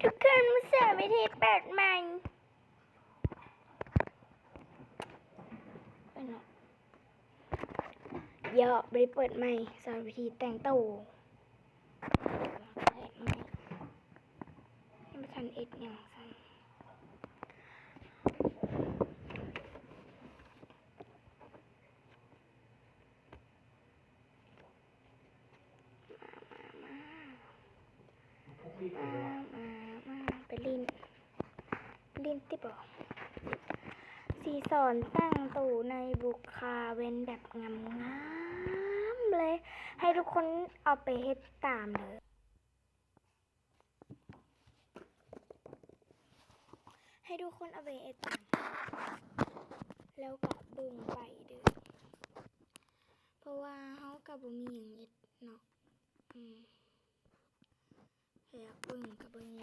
ທຸກຄົນ ມາສອນວິທີເປີດໃໝ່. ເອີ ບໍ່ໄດ້ເປີດໃໝ່, ສອນວິທີແຕ່ງໂຕ. ເປີດໃໝ່. ຍັງບໍ່ທັນເຮັດຫຍັງຊ້ຳ. ມາ ມາ ມາ ມາ ມາ ໄປຫຼິ້ນ ຫຼິ້ນຕິບໍ? ຊິສອນແຕ່ງໂຕໃນບຸກຄາເວັນແບບງາມໆເລີຍ ໃຫ້ທຸກຄົນເອົາໄປເຮັດຕາມເດີ. ໃຫ້ທຸກຄົນເອົາໄປເຮັດຕາມ ແລ້ວກະເບິ່ງໄປເດີ ເພາະວ່າເຮົາກະບໍ່ມີຫຍັງເຮັດເນາະ. ອືມ ໃຜຢາກເບິ່ງກະເບິ່ງ. ມ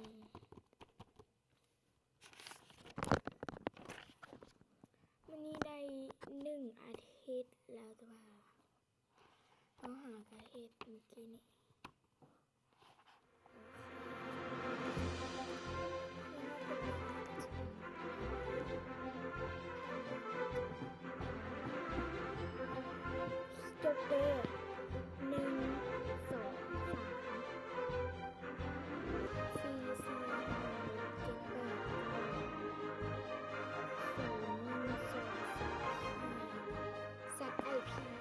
ື້ນີ້ໄດ້ໜຶ່ງອາທິດແລ້ວ ແຕ່ວ່າເຮົາຫາກະເຮັດມື້ກີ້ນີ້. Stop there. ໜຶ່ງ ສອງ ສາມ ສີ່ ສີ່ ຫ້າ ຫົກ ເຈັດ ແປດ ເກົ້າ ສູນ ໜຶ່ງ ສອງ ສາມ ສີ່ ແຊັດ ໄອ ພີ ນີ້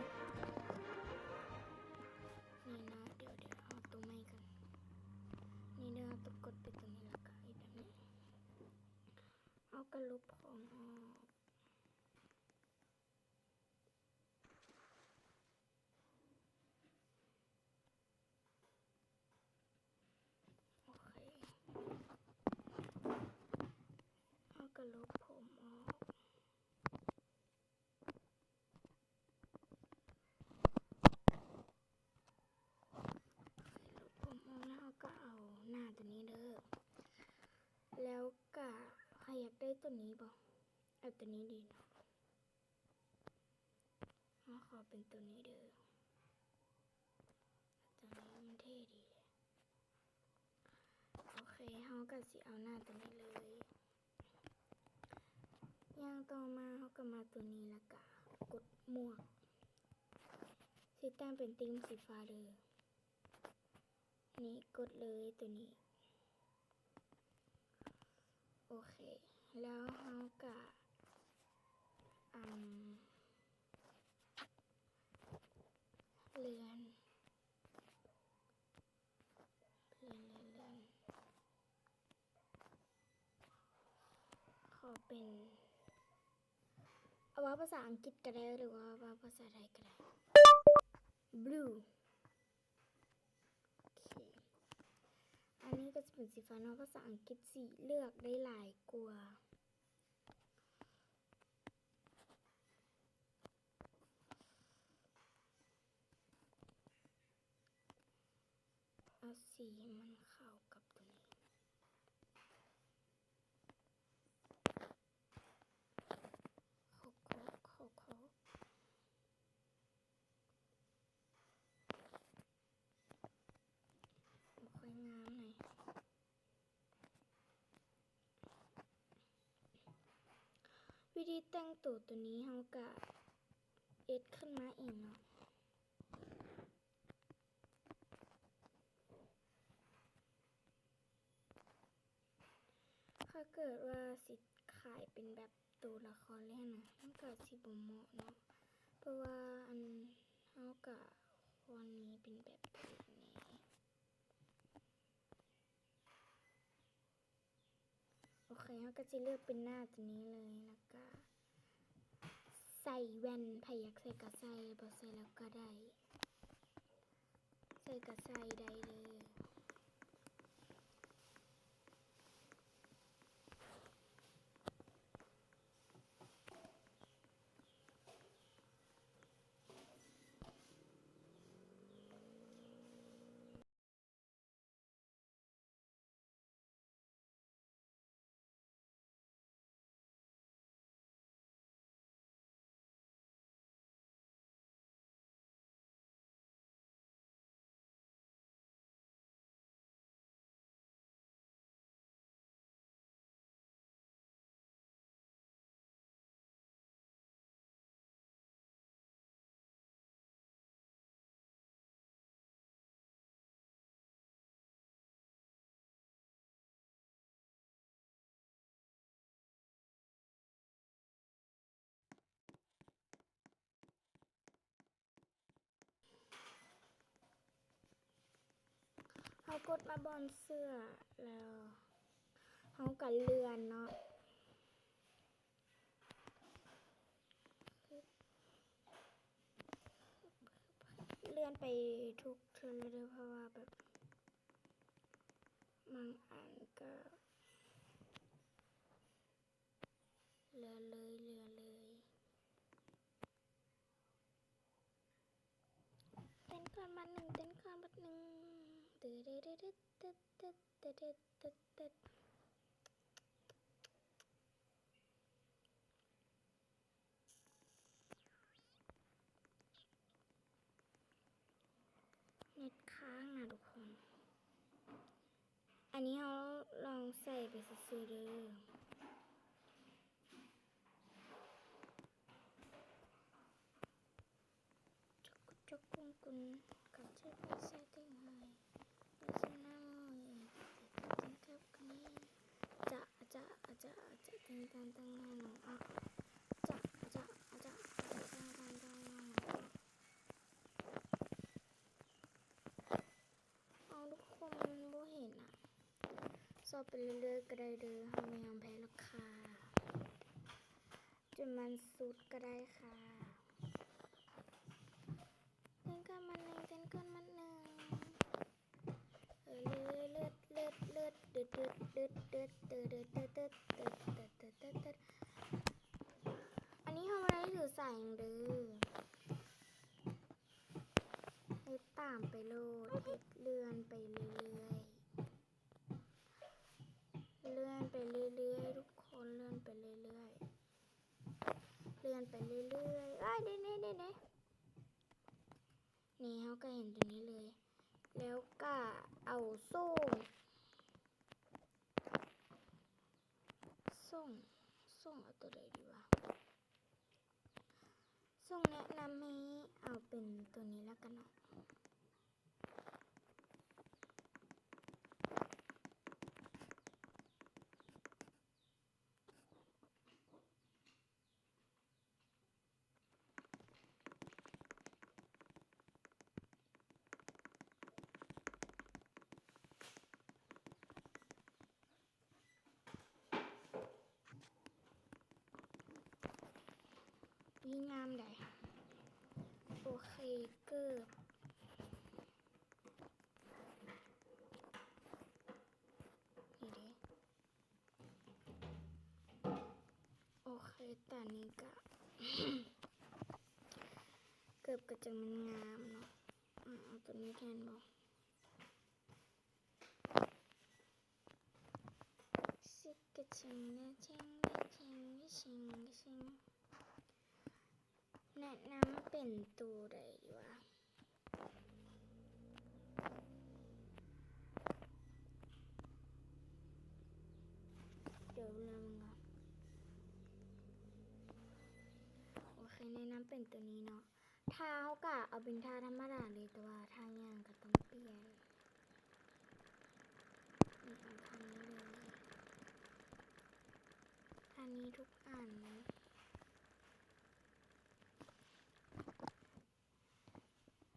ນະ. ດຽວ ດຽວເອົາໂຕໃໝ່ກ່ອນ. ນີ້ເດີ ເຮົາຕ້ອງກົດໄປໂຕນີ້ ແລ້ວກະເຮັດແບບນີ້ ເຮົາກະລົບຂອງອອກ. ໂອເຄ ເຮົາກະລົບຜົມອອກ. ລົບຜົມອອກແລ້ວ ເຮົາກະເອົາໜ້າໂຕນີ້ເດີ ແລ້ວກະໃຜຢາກໄດ້ໂຕນີ້ບໍ່? ເອົາໂຕນີ້ດີເນາະ. ເຮົາຂໍເປັນໂຕນີ້ເດີ ໂຕນີ້ມັນເທ່ດີ. ໂອເຄ ເຮົາກະຊິເອົາໜ້າໂຕນີ້ເລີຍ. ຢ່າງຕໍ່ມາເຮົາກະມາໂຕນີ້ ແລ້ວກະກົດໝວກ ຊິແຕ່ງເປັນຕີມສີຟ້າເດີ. ນີ້ ກົດເລີຍໂຕນີ້. ໂອເຄ ແລ້ວເຮົາກະ ອຳ ເລື່ອນ ເລື່ອນ ເລື່ອນ ເລື່ອນ ຂໍເປັນ ເອົາເວົ້າພາສາອັງກິດກະໄດ້ ຫຼືວ່າເວົ້າພາສາໄທກະໄດ້. Blue. ໂອເຄ ອັນນີ້ກະຈະເປັນສີຟ້າເນາະ. ພາສາອັງກິດຊິເລືອກໄດ້ຫຼາຍກວ່າ. ເອົາສີໃຫ້ມັນເຂົ້າກັບໂຕນີ້. ບໍ່ຄ່ອຍງາມໃດ. ວິທີແຕ່ງໂຕໂຕນີ້ເຮົາກະເຮັດຂຶ້ນມາເອງເນາະ. ຖ້າເກີດວ່າຊິຂາຍເປັນແບບໂຕລະຄອນເລີຍຫັ້ນນະ ມັນກະຊິບໍ່ເໝາະເນາະ ເພາະວ່າອັນ ເຮົາກະຄວນມີເປັນແບບແບບນີ້. ໂອເຄ ເຮົາກະຊິເລືອກເປັນໜ້າໂຕນີ້ເລີຍ ແລ້ວກະໃສ່ແວ່ນ ໃຜຢາກໃສ່ກະໃສ່ ບໍ່ໃສ່ແລ້ວກະໄດ້. ໃສ່ກະໃສ່ໄດ້ເລີຍ. ກົດມາບ່ອນເສື້ອແລ້ວ ເຮົາກໍເລື່ອນເນາະ ເລື່ອນໄປທຸກເທື່ອເລີຍເດີ ເພາະວ່າແບບ ບາງອັນກໍເຫຼືອເລີຍ ເຫຼືອເລີຍ. ເຕັ້ນກ່ອນບາດໜຶ່ງ ເຕັ້ນກ່ອນບາດໜຶ່ງ ເຕີເດເດເດເດເດເດເດເດ. ເນັດຄ້າງນະທຸກຄົນ ອັນນີ້ເຮົາລອງໃສ່ໄປຊື່ໆເດີ. ຈະກຸນຈະກຸນກຸນ ກັບເຈົ້າຜູ້ຊາຍເຕັງໃຫ້ ມີສະໜ້າເອີຍ ເຕັງກັບກະນີ້ ອາຈະ ອາຈະ ອາຈະ ອາຈະ ເຕັງຕັນຕັ້ງໜ້າໜອງ ອາຈະ ອາຈະ ອາຈະ ອາຈະ ເຕັງຕັນຕັ້ງໜ້າໜອງ. ເອົາ ທຸກຄົນບໍ່ເຫັນອະ ຊອດໄປເລື້ອຍໆກໍໄດ້ເດີ ເຮົາບໍ່ຍອມແພ້ລະຄ່າ ຈົນມັນສຸດກໍໄດ້ຄ່າ. ເຕັ້ນກ່ອນມັດໜຶ່ງ ເຕັ້ນກ່ອນມັດໜຶ່ງ ເອີ ເລີດ ເລີດ ເລີດ ເລີດ ເດີດ ເດີດ ເດີດ ເດີດ ເດີດ ເດີດ ເດີດ ເດີດ ເດີດ ເດີດ ເດີດ. ອັນນີ້ເຮົາບໍ່ໄດ້ຖືສາຫຍັງເດີ ເຮັດຕາມໄປໂລດ ເຮັດເລື່ອນໄປເລື້ອຍໆ ເລື່ອນໄປເລື້ອຍໆ ທຸກຄົນ ເລື່ອນໄປເລື້ອຍໆ ເລື່ອນໄປເລື້ອຍໆ. ເອີຍ ເດ ເດ ເດ ເດ ນີ້ເຮົາກໍເຫັນຕົວນີ້ເລີຍ ແລ້ວກໍເອົາໂສ້ງ ໂສ້ງ ໂສ້ງເອົາຕົວໃດດີວະ? ສົ່ງແນະນຳໃຫ້ເອົາເປັນຕົວນີ້ລະກັນເນາະ. ວິງາມໃດ ໂອເຄ ເກີບ ນີ້ເດ້ ໂອເຄ ຕອນນີ້ກະ ເກີບກະຈັ່ງແມ່ນງາມເນາະ ອາ ເອົາຕົວນີ້ແທນບໍ? ຊິກະຊິງນະຊິງນະຊິງນະຊິງນະຊິງ ແນະນຳເປັນໂຕໃດດີວະ? ດຽວນຳກ່ອນ ໂອເຄ ແນະນຳເປັນໂຕນີ້ເນາະ. ທ່າເຮົາກະເອົາເປັນທ່າທຳມະດາເລີຍ ແຕ່ວ່າທ່າຍ່າງກະຕ້ອງປ່ຽນ ນີ້ເອົາທ່ານີ້ເລີຍ ທ່ານີ້ທຸກອັນ.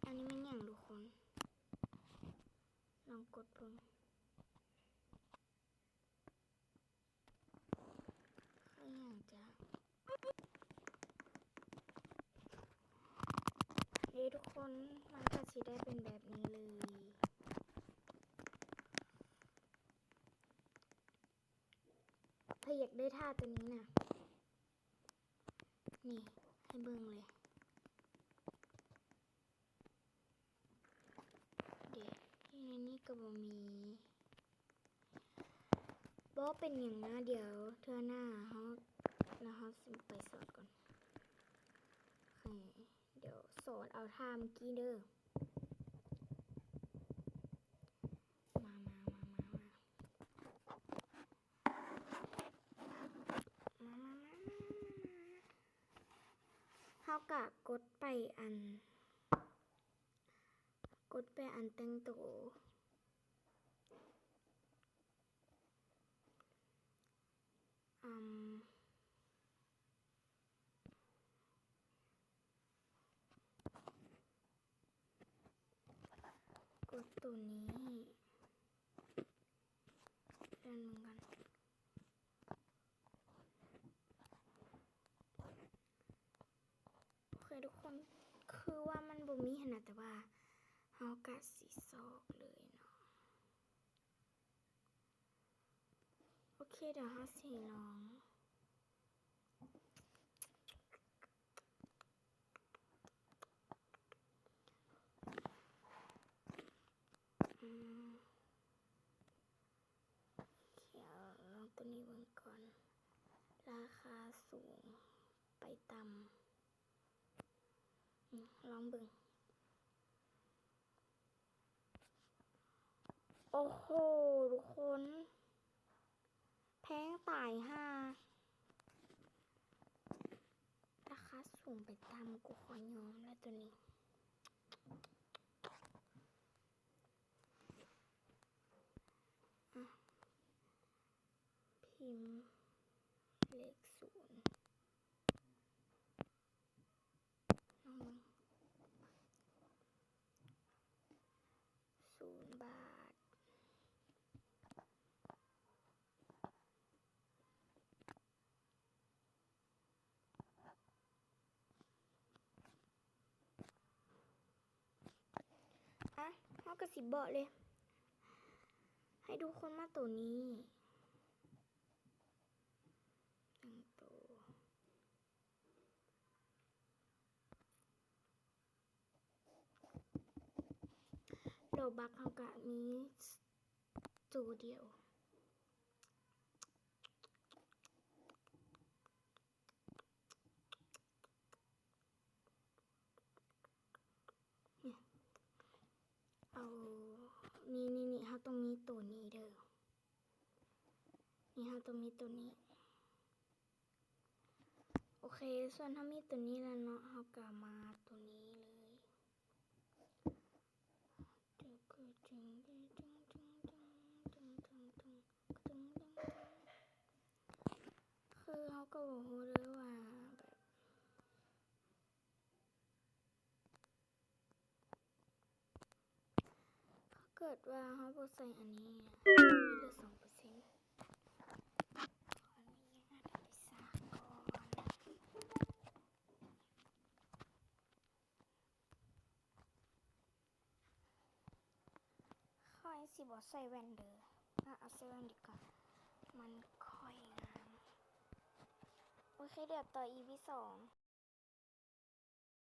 ອັນນີ້ແມ່ນຫຍັງທຸກຄົນ? ລອງກົດເບິ່ງ. ຄືຫຍັງຈະ ເດ້ທຸກຄົນ ມັນກະຊິໄດ້ເປັນແບບນີ້ເລີຍ. ໃຜຢາກໄດ້ທ່າໂຕນີ້ນະ ນີ້ ໃຫ້ເບິ່ງເລີຍ. ເດ ຢູ່ໃນນີ້ກະບໍ່ມີ. ບໍ່ເປັນຫຍັງນະ ດຽວເທື່ອໜ້າເຮົາ ແລ້ວເຮົາຊິໄປສອນກ່ອນ. ໂອເຄ ດຽວສອນເອົາທ່າມື້ກີ້ເດີ. ມາ ມາ ມາ ມາ ມາ ມາ ມາ ມາ ມາ ເຮົາກະກົດໄປອັນ ກົດໄປອັນແຕ່ງໂຕ ອາ ກົດໂຕນີ້ ມີຫັ້ນນະ ແຕ່ວ່າເຮົາກະຊິຊອກເລີຍເນາະ. ໂອເຄ ດຽວເຮົາຊິລອງ ອືມ ໂອເຄ ເອົາລອງໂຕນີ້ເບິ່ງກ່ອນ ລາຄາສູງໄປຕ່ຳ ອືມ ລອງເບິ່ງ. ໂອ້ໂຫ ທຸກຄົນ ແພງຕາຍຫ່າ ລາຄາສູງໄປຕ່ຳ ກູຂໍຍອມແລ້ວໂຕນີ້ ອະ ພິມເລກສູນ ລອງເບິ່ງ ສູນບາດ ອະ ເຮົາກະຊິບອກເລີຍ ໃຫ້ທຸກຄົນມາໂຕນີ້ ໜຶ່ງໂຕ ໂລບັກເຮົາກະມີໂຕດຽວ ເອົາ ນີ້ໆໆ ເຮົາຕ້ອງມີໂຕນີ້ເດີ ນີ້ເຮົາຕ້ອງມີໂຕນີ້. ໂອເຄ ສ່ວນເຮົາມີໂຕນີ້ແລ້ວເນາະ ເຮົາກະມາໂຕນີ້ເລີຍ ຄືເຮົາກະບໍ່ຮູ້ເລີຍວ່າແບບ ຖ້າເກີດວ່າເຮົາບໍ່ໃສ່ອັນນີ້ ເຫຼືອສອງເປີເຊັນ ຂໍອະນຸຍາດໄປສາກ່ອນ ຂ້ອຍຊິບໍ່ໃສ່ແວ່ນເດີ ອະ ເອົາໃສ່ແວ່ນດີກວ່າ ມັນຄ່ອຍງາມ ໂອເຄ ດຽວຕໍ່ອີພີສອງ.